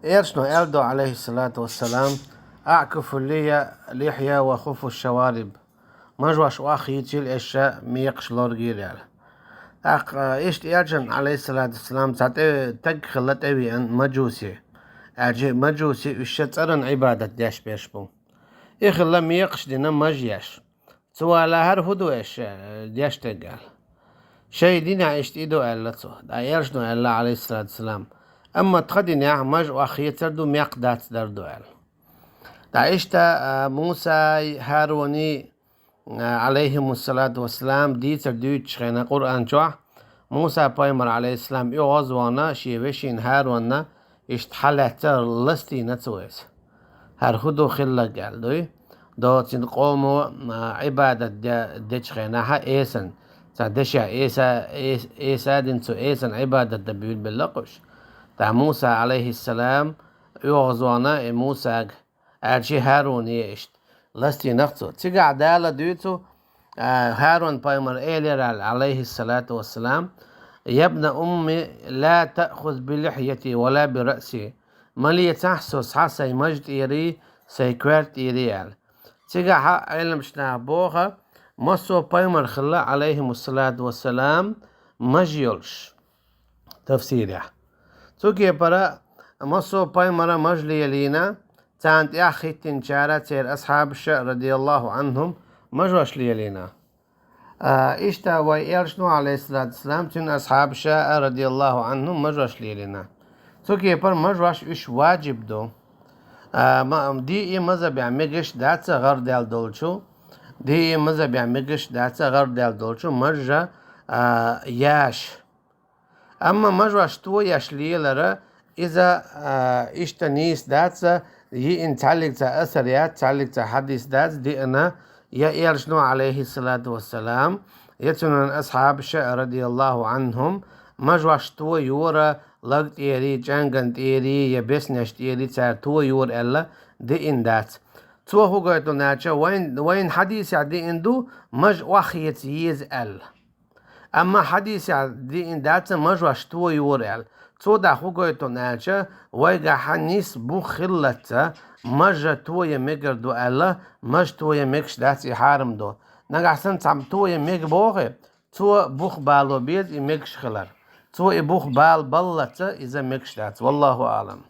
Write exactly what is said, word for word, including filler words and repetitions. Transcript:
Элчано аьлла ду, Ӏалайхиссалату вассалам: «أعكفوا اللحى وخفوا الشوارب». Мажош охьахийцийла, аш мекхаш лоргийла аьлла. ТӀаккха иштта Элчанна, Ӏалайхиссалату вассалам, цхьа тӀе-, таг хилла тӀевеана мажуси. Аьлча мажуси уьш цӀеран Ӏибадат деш берш бу. И хилла мекхаш дина маж еш. Цо аьлла: «ХӀара хӀун ду аш, э, деш дерг?» аьлла. «Шоай динехь иштта и ду», аьлла цо. ТӀаккха Элчано аьлла, Ӏалайхиссалату вассалам: «Амма тха динехь маж охьахецар ду, мекх дацдар ду», аьлла. ТӀаккха иштта, а, Мусай, ХӀаруни, а, Ӏалайхимуссалату вассалам, дийцар дуьйцучу хенахь Къуръан чохь, Муса пайхамар, Ӏалайхиссалам, оьгӀазвахана шен вешина ХӀаруна иштта хьалаьцна, ластийна цо иза. «ХӀара хӀун ду хилларг?» аьлла дуй. Доцин къомо, а, Ӏибадат де-, дечу хенахь эсан, цхьа дешехь эса, эс-, эса дина цу эсан Ӏибадат дан буьйлабелла уьш. ТӀаккха Муса, Ӏалайхиссалам, оьгӀазвахана и Мусага, аьлча ХӀаруне иштта ластийнах цо. Цигахь Дала дуьйцу, а, ХӀарун пайхамар элира аьлла, Ӏалайхиссалату вассалам: «يا ابن أم، لا تأخذ بلحيتي ولا برأسي». Ма лецахь со схьа сайн маж тӀерий, сайн коьрта тӀерий аьлла. Цигахь Ӏеламчу наха боху, массо а пайхамар хилла, Ӏалайхимуссалату вассалам, маж йолуш. Тафсирехь. Цу кепара массо а пайхамара маж лелийна, царна тӀаьхьа хӀиттинчара, церан асхьабаша, радияллаху Ӏанхум, мажош лелийна. А, иштта вай Элчано, Ӏалайхиссалату вассалам, цуьнан асхьабаша, радияллаху Ӏанхум, мажош лелийна. Цу кепара мажош уьш ваджиб ду. А, ма-, диъи мазхабехь мегаш дац гӀардаьлла долчу, диъи мазхабехь мегаш дац гӀардаьлла долчу мажа, а, яш. Амма мажош тоеш лелара, иза, а, иштта нийса дац, йиъна цхьаллиг цхьа асар яц, цхьаллиг цхьа хьадис дац, диъна я Элчано, Ӏалайхиссалату вассалам, я цуьнан асхьабаша, радияллаху Ӏанхум, мажош тояра лаг тӀерий, чӀанган тӀерий, я беснеш тӀерий цара тояра аьлла диъна дац. Цо хӀун гойту аьлча, вайн, вайн хьадисехь диъна ду, маж охьахеца еза аьлла. Амма хьадисехь диъна дац мажош тояра аьлла. Цо дӀа хӀун гойту аьлча, вайгахь нийса бух хиллалц, мажа тоя мегар ду аьлла, маж тоя мегаш дац, и хьарам ду. Нагахь санна цхьамма тоя мега боху, цо бух бало беза и мегаш хилар. Цо и бух бала баллалц, иза мегаш дац. Валлаху аӀлам.